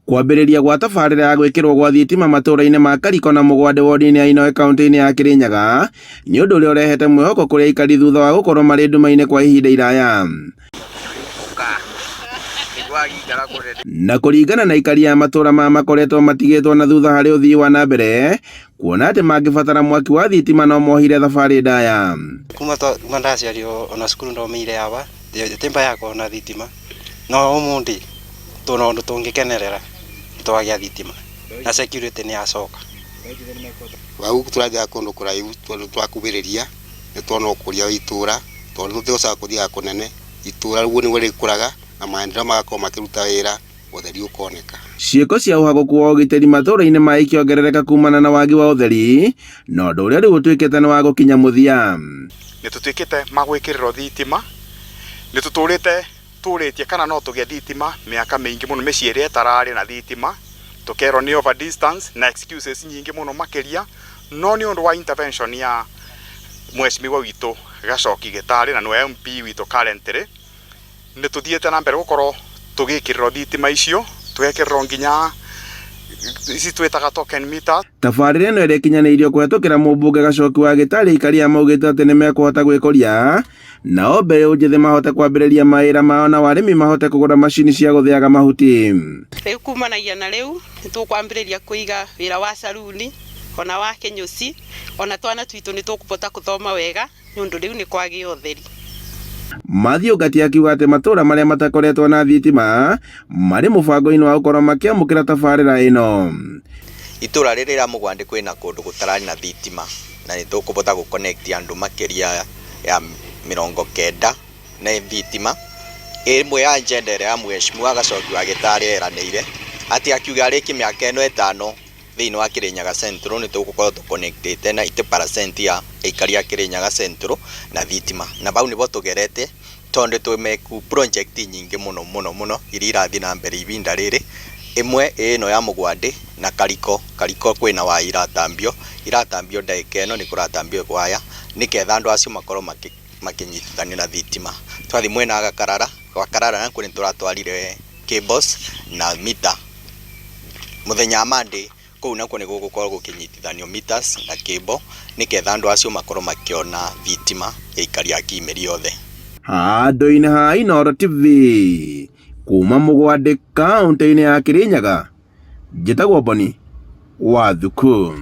Kwambĩrĩria gwa tabarĩra ya gwĩkĩrwo gwa thitima matũũra-inĩ ma Kariko na Mũgwandĩ wodi-inĩ ya Inoe kaunti-inĩ ya Kirinyaga nĩ ũndũ ũrĩa ũrehete mwĩhoko kũrĩ aikari thutha wa gũkorwo marĩ nduma-inĩ kwa ihinda iraya. Na kũringana na aikari a matũũra maya makoretwo matigĩtwo na thutha harĩ ũthii wa na mbere kuona atĩ mangĩbatara mwaki wa thitima no mohire thabarĩ ndaya. Kuma ndaciarirwo ona cukuru ndomeire aba timba yakwa ona thitima no umuthi tuna undu tungikenerera twagia thitima na security ni yacoka. Wau turathiaga kundu kuraihu tondu twakubiriria ni twona ukuria wa itura tondu tutigocaga kuthiaga kunene itura rĩu nĩguo rĩkũraga na maendeleo magakorwo makiruta wĩra ũtheri ũkoneka. Ciĩko cia ũhagũku wa ũgitĩri matũũra-inĩ maya ikĩongerereka kumana na wagi wa ũtheri na ũndũ ũrĩa rĩu ũtuĩkĩte nĩ wa gũkinya mũthia. Nĩ tũtuĩkĩte ma gwĩkĩrĩrwo thitima, nĩ tũtũrĩte tũrĩtie kana no tũgĩe thitima mĩaka mĩingĩ mũno mĩciĩ ĩrĩa ĩtararĩ na thitima tũkerwo nĩ over distance na excuses nyingĩ mũno makĩria no nĩ ũndũ wa intervention ya mheshimiwa witũ Gacoki Gĩtarĩ na nĩwe MP witũ currently nĩ tũthiĩte na mbere gũkorwo tũgĩkĩrĩrwo thitima icio tũgekĩrĩrwo nginya ici twĩtaga token meters. Tabarĩra ĩno ĩrĩa ĩkinyanĩirio kũhetũkĩra mũmbunge Gacoki wa Gĩtarĩ aikari a maugĩte atĩ nĩ mekũhota gwĩkũria nao mbeũ njĩthĩ mahote kwambĩrĩria mawĩra mao nao arĩmi mahote kũgũra macini cia gũthĩaga mahuti. Rĩu kumanagia na rĩu nĩ tũkwambĩrĩria kũiga wĩra wa saruni ona wa kĩnyũci ona twana twitũ nĩ tũkũhota kũthoma wega nĩ ũndũ rĩu nĩ kwagĩa ũtheri. Mathiũ Ngati akiuga atĩ matũũra marĩa matakoretwo na thitima marĩ mũbango-inĩ wa gũkorwo makĩamũkĩra tabarĩra ĩno. Itũra rĩrĩ rĩa Mũgwandĩ kwĩna kũndũ gũtararĩ na thitima na nĩ tũkũbota gũ connect andũ makĩria ya 90 na thitima. Ĩmwe ya agenda ĩrĩa ya mheshimiwa Gacoki wa Gĩtarĩ eranĩire atĩ akiuga arĩkie mĩaka ĩno 5 thĩinĩ wa Kirinyaga Central nĩ tũgũkorwo tũ connectĩte na 80% ya aikari a Kirinyaga Central na thitima na bau nĩbo tũgerete tondũ twĩmeku project nyingĩ mũno mũno mũno iria irathiĩ na mbere ibinda rĩrĩ ĩmwe ĩno ya Mũgwandĩ na Kariko. Kariko kwĩna waya iratambio ndagĩka ĩno nĩ kũratambio waya nĩketha andũ acio makorwo makĩnyitithanio na thitima. Twathiĩ mwena wa Gakarara, Gakarara nakuo nĩ tũratwarire cables na mita mũthenya wa Monday kũu nakuo nĩ gũgũkorwo gũkĩnyitithanio meters na cable nĩketha andũ acio makorwo makĩona thitima ya aikari a Kimeri othe. Handũ-inĩ ha Inooro TV kuma Mũgwandĩ kaũntĩ-inĩ ya Kirinyaga, njĩtagwo Boni wa Thuku.